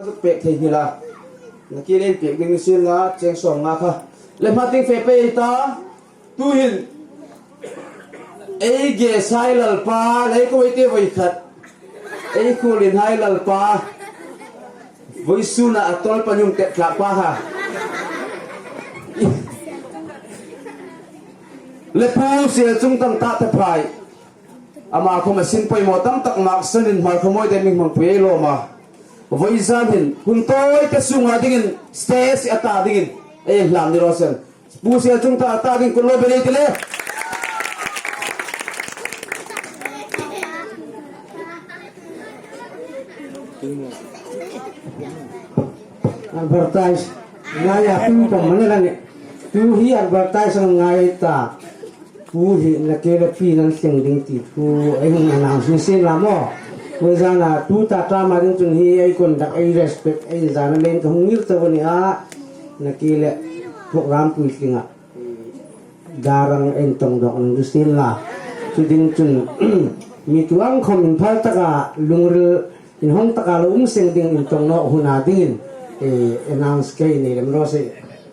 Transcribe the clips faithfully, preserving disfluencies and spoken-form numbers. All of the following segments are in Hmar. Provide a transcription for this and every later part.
Zuk pek thei ni la. Nakie le inpek ding ni sien la, cheng sawmnga kha. Le hma tieng fe pei ta. Tuhin. Ei gesai Lalpa, lei ko ei te voi khat. Ei khulin hai Lalpa. Voisuna a tol pa nyung te tlak pa ha. Le Pu Sielchungthang Tahthaphai. Ama khom a sin poimaw tam tak maksanin Hmarkhawmawi te mi hmang pui ei lawm a. Voizan hin hun tawi te sunga dingin stage a ta dingin ei hlan ni raw se. Pu Sielchungthang ta ding kut lo be nei ti le. Advertise. Ngai a ping pong mana lang. Tu hi advertise ang ngai ta. Pu hi nakie le pi nan seng ding ti pu ei hung announce ni sien la maw. Voizana tuta tama ding chun hi ei conduct, ei respect, ei zana len ka hung ngir ta ni a. Nakie le program pui tlinga. Darang ei tong dok nung sien la. Chu ding chun mi tuang khom inphal taka lungril inhong taka lo um seng ding intong nawk huna dingin, eh, announce kei nei lem raw se.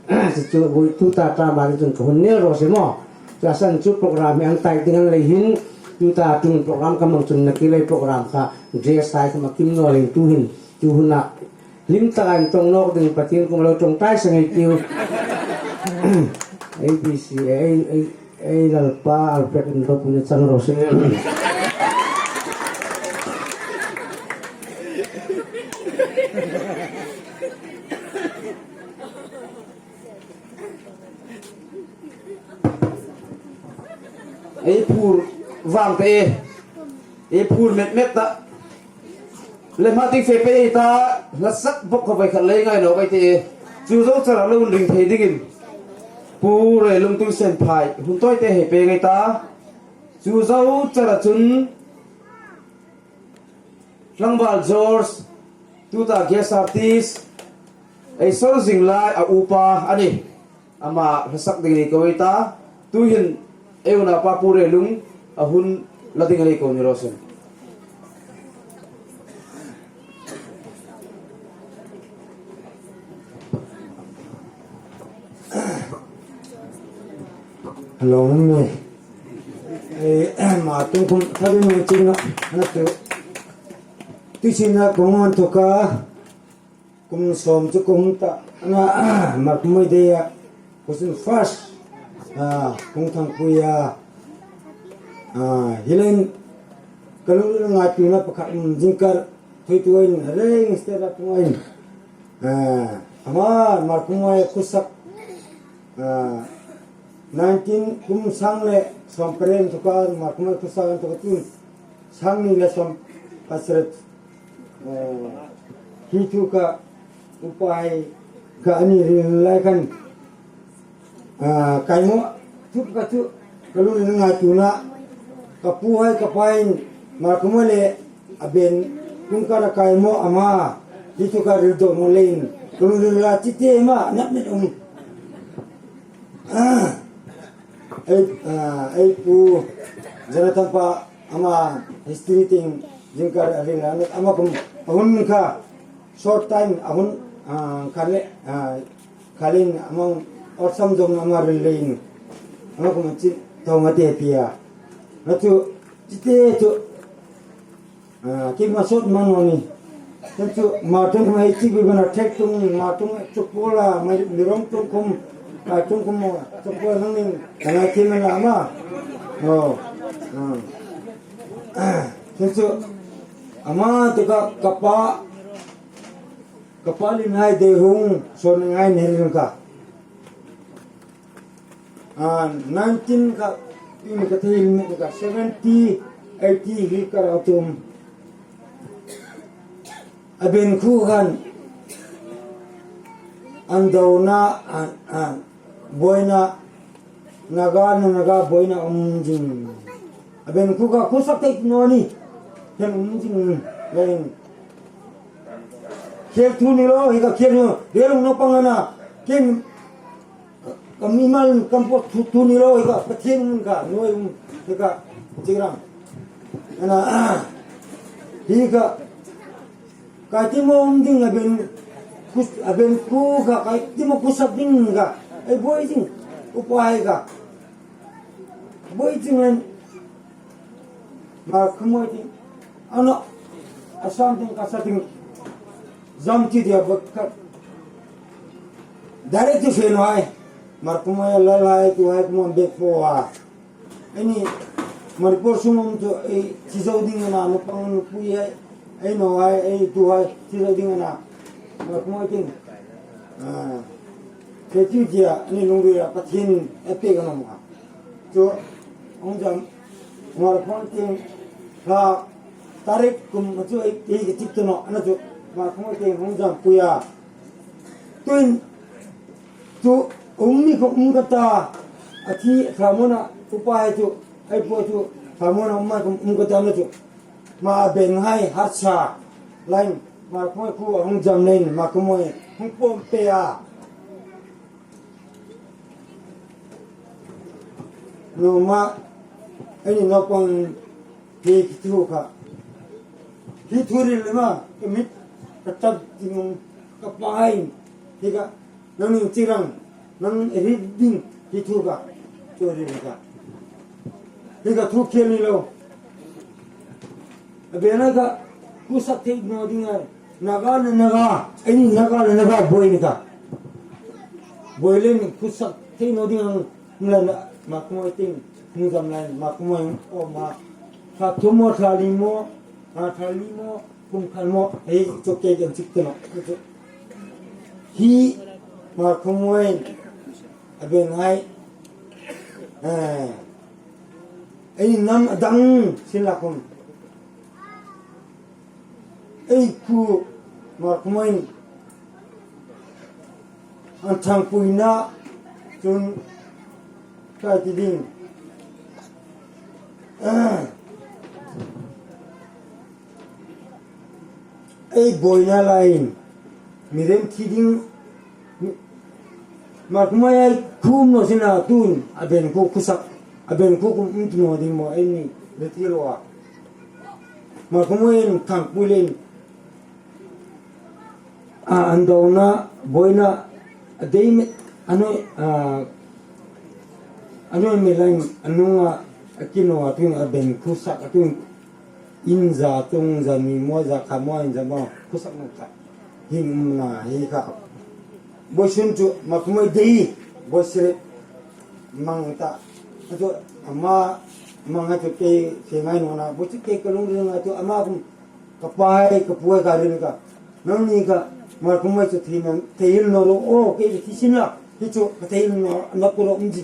Chu chu voi tuta tama ding chun ka hun nel raw se maw. Chu a san chu program hi an tai ding an lei hin tuta tung program ka mang chun nakie le program kha dress tai kha ma kim naw leng tuhin. Tu huna hlim taka intong nawk ding Pathien kuoma lo ṭawngṭai seng ei tiu. A B C, ei, ei, ei Lalpa Alfred in lo pui chang raw se. Ei phur vang te e. Ei phur met met ta. Le hma tieng fe pei ta, hla sak bawk ka voi khat lei ngai naw ka ti e. Chu zo chara lo ring thei dingin. Pu Relungthang Senphai, hun tawi te hei pe ngai ta. Chu zo chara chun Tlangval George, tuta guest artist, ei sor zing lai a upa a nih. Ama hla sak ding ni ko ei ta, tuhin ei unaupa Pu Relung a hun la ding ni ko ni raw se. Hello, mi. Ei, ma tung kum, thari mi ching na, na tu. Ti ching na kung an to ka. Kum sawm chu kum ta na, Hmarkhawmawi Day a, kusin first, ah, kung thangpui a, ah, hi leiin ka lungril ngaituona pakhat, um, zingkar thuoituin, reng state a tung in, ah, ama Hmarkhawmawi khuosak, ah, nineteen kum sang le sawm pariet inthoka Hmarkhawmawi khuosak inthoka chun, sang hni le sawm pasari, eh, hi thu ka upa hai ka ani ril lai khan, ah, kaimawh thu ka thu ka lungril ngaituona ka pu hai ka pa in Hmarkhawmawi le a ben kum ka ra kaimawh ama hi thu ka ril dawk naw leiin ka lungril a chi te ma nat nat um. Ah, ei, ah, ei pu Jonathan pa ama history tieng zingkar a ril a, ama kum a hun kha short time a hun, ah, kha le, ah, kha leiin ama awsome zawng ama ril leiin ama kum chi thaw ma te pi a. Na chu chi te chu, ah, keima sawt ma naw ni. Chu chu Hmar ṭawng khom ei chi bi bana thek ṭawng, Hmar ṭawng chu pula, mai mi rawng ṭawng khom, ah, ṭawng khom chu pula nang ning, ka ngai thei ma la ma. Oh. Ah. Chu chu ama te ka, ka pa, ka pa lien hai de hung, so ni ngai ni ring ka. Ah, nineteen ka, in ka thil mi ka seventy, eighty hi ka ra tum. A ben khu khan, an dona, an, an, buoina, Naga, Naga buoina um zing. A ben khu ka khuosak thei naw ni. Khan um zing, len. Khel thu ni lo, hi ka khel ni lo. Relung naupang a na. Ken Ka mimal kan po thu, thu ni lo, hi ka Pathien hmun ka, nuoi hmun, hi ka, chi rang. Ana, hi ka, Ka ti mo um ding a ben, kus-, a ben ku ka, ka ti mo kusak ding ka. Ei buoi ding. Upa hai ka. Buoi ding an. Hmar khawmuoi ding. Ano. Asam ding ka sa ding. Zam ti dia bak ka. Direct to fe no hai. Hmar khawmuoi la lai tu hai khawmuoi bek po a. Eini Manipur sung um chu ei thi zo ding a na, naupang nupui hai, ei naw hai, ei tu hai thi zo ding a na. Hmar khawmuoi ding. Ah. Kei ti dia, eini lungrila Pathien a pek a nawm a. Chu, hung zam, Hmar khawmuoi ding, hla, tarik kum chu ei, ei ka tik tu naw, a na chu, Hmar khawmuoi ding hung zampui a. Tuhin, chu um ni khawm um ka ta, a thi thlamuona upa hai chu, ei puoi chu thlamuona um hai khawm um ka ta na chu. Hma a ben hai harsa lain, Hmar khawmuoi khu a hung zam leiin, Hmar khawmuoi hung pawm pei a. Nuom a, eini naupang hi thu kha. Hi thu hril lem a, ka mit, ka tat ding um, ka pa hai, hi kha, nangni chi rang, nang hril ding, hi thu kha, thu hril kha. Hi kha thu khiel ni lo. A bena kha, kusak thei naw ding a, Naga le Naga, eini Naga le Naga buoi ni kha. Buoi leiin kusak thei naw ding a, mla na, Hmar khawmuoi ding, hung zam leiin, Hmar khawmuoi, o ma. Thla thum maw, thla li maw, a, thla li maw, kum khat maw, ei, chu kei kan chik tu naw. Hi, Hmar khawmuoi, a ben hai, eh, ei nam a dang, sin la khawm. Ei khu Hmar khawmuoi an thangpuina chun ka ti ding. Ei buoina lain mi rem thi ding. Hmar khawmuoi khu um naw sien a, tuhin a ben khu kusak, a ben khu kum um tu naw ding maw, eini le ti lo a. Hmar khawmuoi an thangpui leiin, a, an dawngna, buoina, a dei met, a nuoi, a, a nuoi met lain, a nunga, a ki naw a, tuhin a ben kusak, a tuhin in za tung, za ni maw, za khat maw, in za maw, kusak naw ta. Hin um na hi kha. Buoisun chu Hmar khawmuoi dei, buoi sire mang ta. A chu ama mang a chu kei se ngai naw na. Buoi chu kei ka lungrila chu ama khawm ka pa hai, ka pu hai ka hril kha. Nangni kha Hmar khawmuoi chu thei naw, thei naw ro, o, kei thi sin la. Hi chu ka thei naw, na ku ro um ji.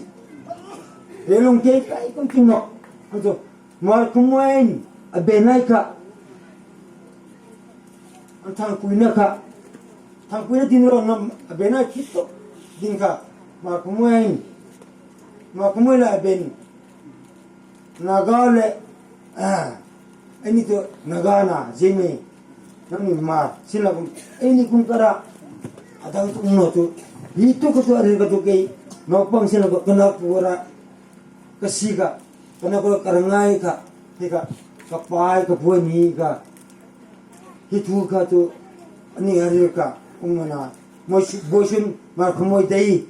He lung kei kai kum ting naw. A chu Hmar khawmuoiin a ben hai kha. An thangpuina kha. Thangpuina ding ro nam a ben hai khi to ding kha. Hmar khawmuoiin. Hmar khawmuoi la a ben. Naga le, a, eini chu Naga na, Zeme. Nangni Hmar, sin la khawm. Eini khawm ka ra. A dang tu naw tu. Hi tu ka tu a hril ka tu kei. Naupang sin la khawm ka na ku ra. Ka si kha, ka na ko ka rangai kha, hi kha, ka pa hai ka pu hai ni kha, hi thu kha chu, ani hari kha, um na, moi su, buoisun, Hmar khawmuoi dei,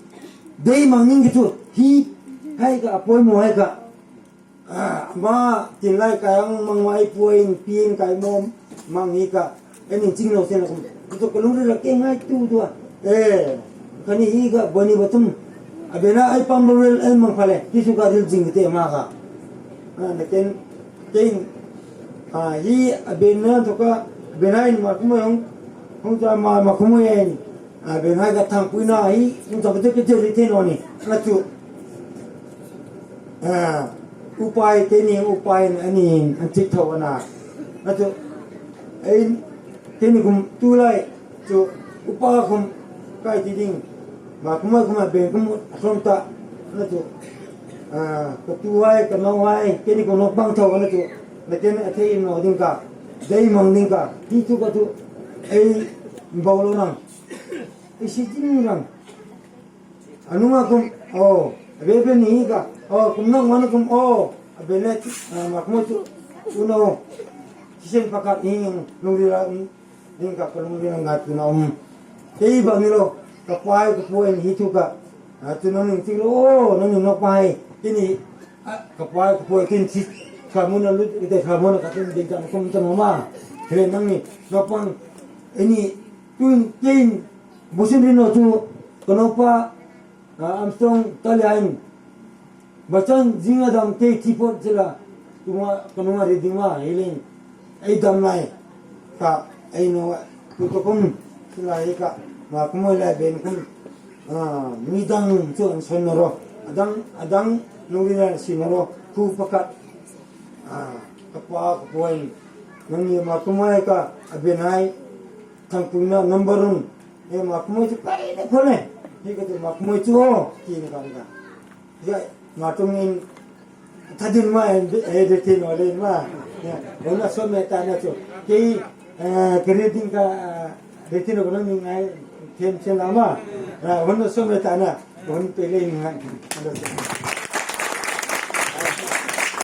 dei mang ning kha chu, hi, hai kha, a poimaw hai kha, a, ama, tin lai ka ang mang mai puoin, pin kai mom, mang hi kha, Eini ching lo sen la kum. Ka tu ka lungrila kei ngaituo a. E, kani hi ka boni batum. A bena ai pam lo rel el mang phale. Hi chu ka ril jing te ma kha. A, na ken, ken. A, hi a bena to ka, bena in Hmar khawmuoi hung. Hung ta ma, Hmar khawmuoi en. A, bena ka thangpuina hi. Hung ta ka te ka te ri te naw ni. Ka tu. A, upa hai, keini upa hai, ani, an chik thaw a na. A chu, ei, keini kum tu lai, chu, upa khawm, kai ti ding. Hmar khawmuoi khawm a ben khawm, a khawm ta, a chu. A, ka tu hai, ka nau hai, keini khawm naupang thaw a na chu. Na ken a thei naw ding kha, dei mang ding kha, hi chu ka chu, ei, bo lo nang. Ei si ding nang. A nunga kum, o, a be be ni ka, o, kum nang wan kum, o, a be le, a, Hmar khawmuoi chu, u no, si sen pakhat ni, nung ri la, um, Ding ka palung ding ngat na um. Kei ba ni lo, ka pai ka puai ni hi thu ka. A, tu nang ning ting lo, nang ning nok pai. Kini, a, ka pai ka puai kin chi. Ka mun a lut, ite ka mun a ka tin ding ka kum ta ma. Hei nang ni, nok pang. Ini, tun, kin, busin rin no tu, ka nok pa, a, Armstrong, talian. Bachan zinga dam te tipot zila, tuma kanunga ri dima, hiling, ei dam lai, ka, ei no, tu to kum, sila ei ka, ma kumoi lai ben kum, a, mi dang chu an son naro, adang, adang, nung ri na si naro, ku pakat, a, ka pa, ka puai, nang ni ma kumoi ka, a ben hai, thang kum na number one, e ma kumoi chu pai le phone, hi ka tu ma kumoi chu o, ki na ka ni ka. Ya, ma tung in, thadin ma en, e, de tin o le ma. Ya, ona so me ta na chu. Kei, e, kiri ding ka, e, de tin o na mi ngai, them chen la ma. Ya, ona so me ta na, on pe le mi ngai. Ona so.